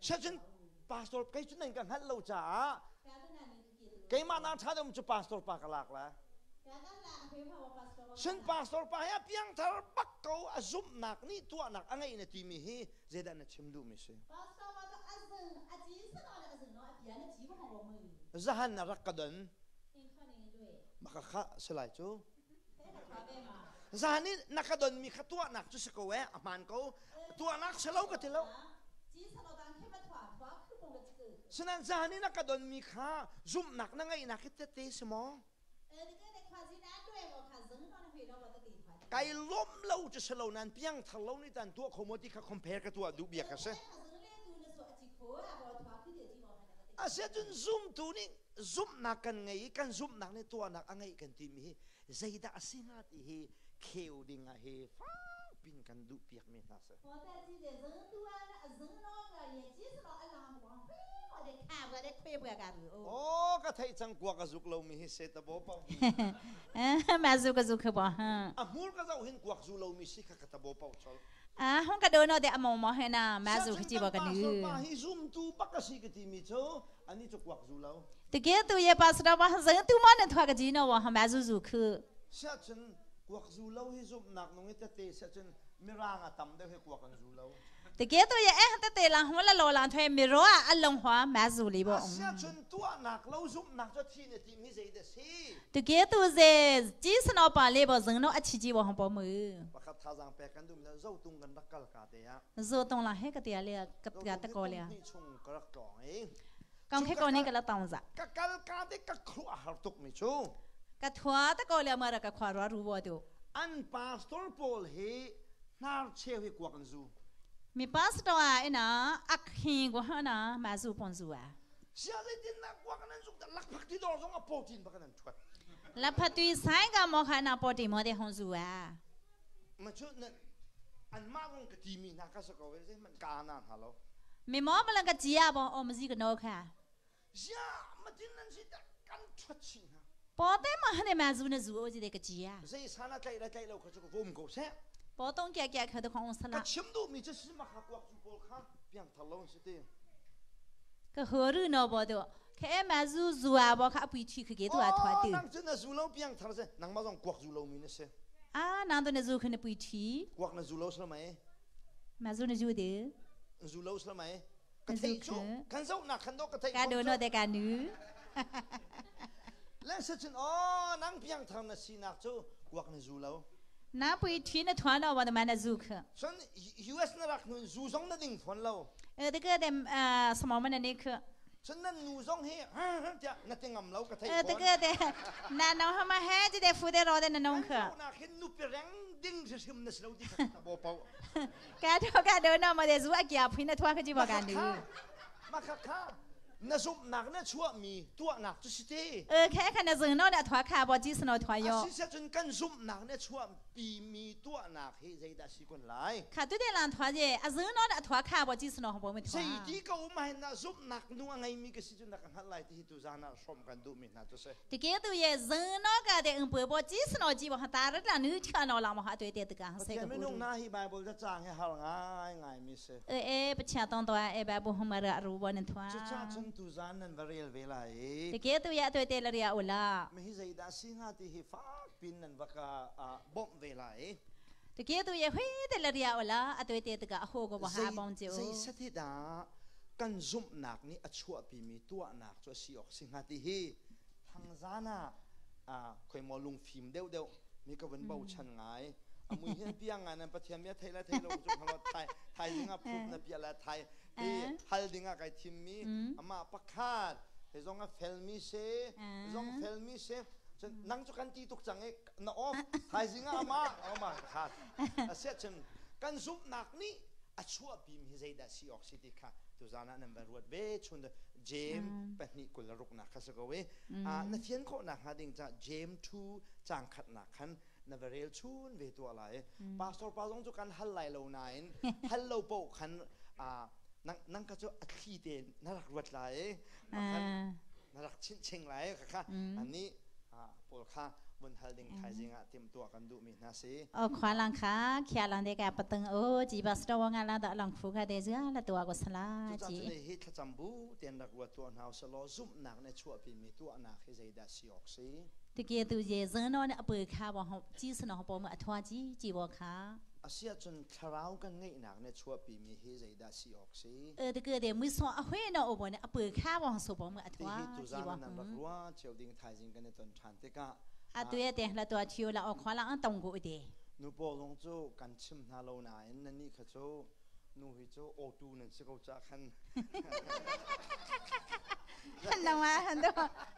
Siacun pastor kei cu nan ka hngalh lo caah keimah na ṭha deuh cu pastor pa ka lak lai. Cun pastor pa hi a piangthar bak ko a zumhnak nih tuahnak a ngeih na timi hi zeidah na chim duhmi si? Zahan na rak ka don. Maka kha si lai cu. Zan i na ka donmi kha tuahnak cu si ko eh, a hmaan ko. Tuahnak si lo ka ti lo. Sinain zan i na ka donmi kha zumhnak na ngeihnak hi tete si maw? Kai lawm lo cu si lo nain piangthar lo nih tan tuah kho maw ti kha compare ka tuah duh bia ka si. Asiahcun zumtu nih zumhnak kan ngei i kan zumhnak nih tuahnak a ngeih kan timi hi zeidah a si hnga ti hi kheu ding ah hi fakpin kan duh piakmi hna si. Oh, ka theih cang kuak a zuk lomi hi se ta bo pau. Ma zu ka zu kha bo ha. A hmur ka zoh hin kuak zu lomi si kha ka ta bo pau chol. A hong ka do no de amo mo he na ma zu kha chi bo ka ni. Pa hi zum tu bak ka si ka ti mi chu ani chu kuak zu lo. Tike tu ye pastor wa zang tu ma na thwa ka ji no wa ha ma zu zu khu. Sia cun kuak zu lo hi zum nak nung i tete sia cun mirang a tam deuh hi kuak an zu lo. Tike tu ye eh tete la hong la lo la thwe mi ro a long hwa ma zu li bo. Sia cun tuahnak lo zumhnak cu thi na tim hi zei dah si? Tike tu ze ji sano pa le bo zang no a chi ji bo hong po mu. Pakhat thazang pek kan dum zo tung kan rak kal ka te ya. Zo tong la he ka tia le ka ka ta ko le. Chung ka rak tlong i. Kong khe ko ne ka la tong za. Ka kal ka te ka khru a har tuk mi chu. Ka thua ta ko le ma ra ka khwa ro ru bo tu. An pastor pawl hi hnar cheu hi kuak an zu. Mi pastor a ina akhi go ha na ma zu pon zu a. Sia zeitin na kuak nan zuk da lakphak ti dor zong a protein bak nan thuat. Lakphak tui sai ga mo kha na protein mo de hong zu a. Ma chu na an ma kong ka ti mi na ka sa ko ve man ka na ha lo. Mi mo malang ka chia bo om zi ka no kha. Sia ma tin nan si ta kan thuat chi na. Po te ma hane ma zu na zu o ji de ka chia. Zei sana tlai la tlai lo kha chu ka vom ko se. Po tong kya kya kha de khong sala. Ka chim du mi chu si ma kha kuak zu pol kha piang thar lo si ti. 个河路那波的，看嘛zu zu啊，我看不去去给多啊团 Oh, 队 nang cu na zu lo piang thar se nangmah zong kuak zu lomi na si. 啊，难道那zu可能不去？ Kuak na zu lo sala mei? 嘛zu那zu的， Zu lo sala mei? Ka Na zu thei cu ke. kan zoh nak khan do ka thei 干 ko 多 cu. 那得干女， Le se cun oh nang piang thar na sinak cu kuak na zu lo. 那不去那团了，我的嘛那zu去。 Cun US na rak nun zu zong na ding fawn lo. 呃，这个的呃什么么的那个， Cun nan nu zong hi tiah na ti ngam lo ka thei 呃，这 fawn. 个的，那弄他妈还就得负责老的那弄 Kan 去。 zoh nak hin nupi reng ding hrimhrim na si lo ti kha na bo pau. 干头干头那么的做啊，陪那拖去就不干的。 Mah khakha na zumhnak na chuahmi tuahnak cu si te. 呃，看看那人那的拖卡不，就是那拖哟。 Asi cun kan zumhnak na chuahpimi tuahnak hi zeidah si kun lai? 卡对的人拖的，啊人那的拖卡不，就是那我们拖。 Zeiti ko um ahhin ah zumhnak nu a ngeimi ka si cun na ka hngalh lai ti hi tuzaan ah hrawm kan duhmi hna cu si. 这个都也人那个的，嗯不不，就是那几把打了那女吃那那么哈对的这个谁 Pathian 个 minung 不？ na hi Bible cacang hi har ngaingaimi si. 呃哎，不吃当多哎，白不红么的如果能拖。 Cucaah cun tuzaan nan va rel ve lai. 这个都也对的了呀，我啦。 Mi hi zeidah si hnga ti hi fak pin nan va ka bawmh ve lai. 这个都也会的了呀，我啦，啊对的这个好个不哈帮助。 Zei set hi dah kan zumhnak nih a chuahpimi tuahnak cu a si awk si hnga ti hi thangzan ah khoimaw lungfim deuhdeuh mi ka vun bochan ngai. A mui hin piang ngai nan Pathian bia thei le thei lo cu hngalh thai thaizing ah proof na piah le thai hi hal ding ah kai thimmi amah pakhat he zong a felmi si zong felmi si cun nang cu kan ti tuk cang i na off thaizing ah amah amah kha a siah cun kan zumhnak nih a chuahpimi hi zeidah si awk si ti kha tuzaan ah nan va ruat ve chun James 2:26 nak kha si ko i na fian khawhnak hnga ding ca James 2 caang khatnak khan na va rel chun ve tuah lai. Pastor pa zong cu kan hal lai lo nain hal lo paoh khan nang nang ka cu a thli te na rak ruat lai khan na rak chinching lai kha ani pawl kha vun hal ding thaizing ah timtuah kan duhmi hna si. 哦，看人卡，徛人的个不等哦，几把石头往俺那的人苦个的这那多个是啦， Cucaah cun 几。 hi thlacam bu tian rak ruat tuah hna usih zumhnak nih chuahpimi tuahnak hi zeidah si awk si? 这个都是人那的不卡往后，几十那把么拖几几把卡。 Asiahcun thlarau kan ngeihnak nih chuahpimi hi zeidah si awk si? 呃，这个的没说阿会那我把那不卡往手把么 Ti 拖 hi 几 tuzaan 把。 nan rak ruah cio ding thaizing kan i ton ṭhan tikah 啊，对的，那多去了，我看了俺懂过的。 Nu pawl zong cu kan chim hna lo nain nannih kha cu nu hi cu awtu nan si ko cah khan 很浓啊，很多，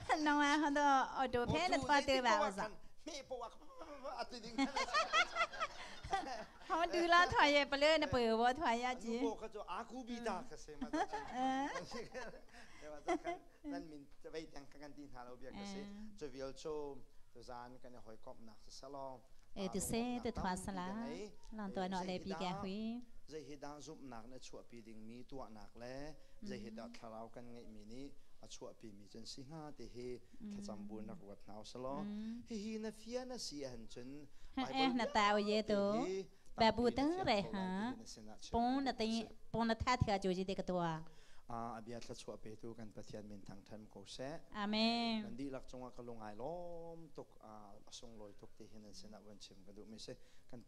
很浓啊，很多，哦，多偏的拖对吧？我说。 hmeh poah a ti ding 好，对了，拖也不了，那不我拖也 nu 几。 pawl kha cu aku bita kha si ma nan min vei tiang kan ti hna lo bia ka si cu vial cu tuzaan kan i hawikomhnak si selaw 哎，就是的拖死啦，让多脑来比较会。 Zei hi dah zumhnak na chuahpi dingmi tuahnak le zei hi dah thlarau kan ngeihmi nih a chuahpimi cun si hnga ti hi thlacam bu nak ruat hna usih hihi na fian a si ahcun 哎，那大爷都白不等嘞哈，帮那等帮那太太就是这个多。 A bia thluachuah petu kan Pathian min thangthan ko seh. Amen. Nan dihlak cungah ka lung ai lawm tuk a sunglawi tuk ti hin nan sinah van chim ka duhmi si. Kan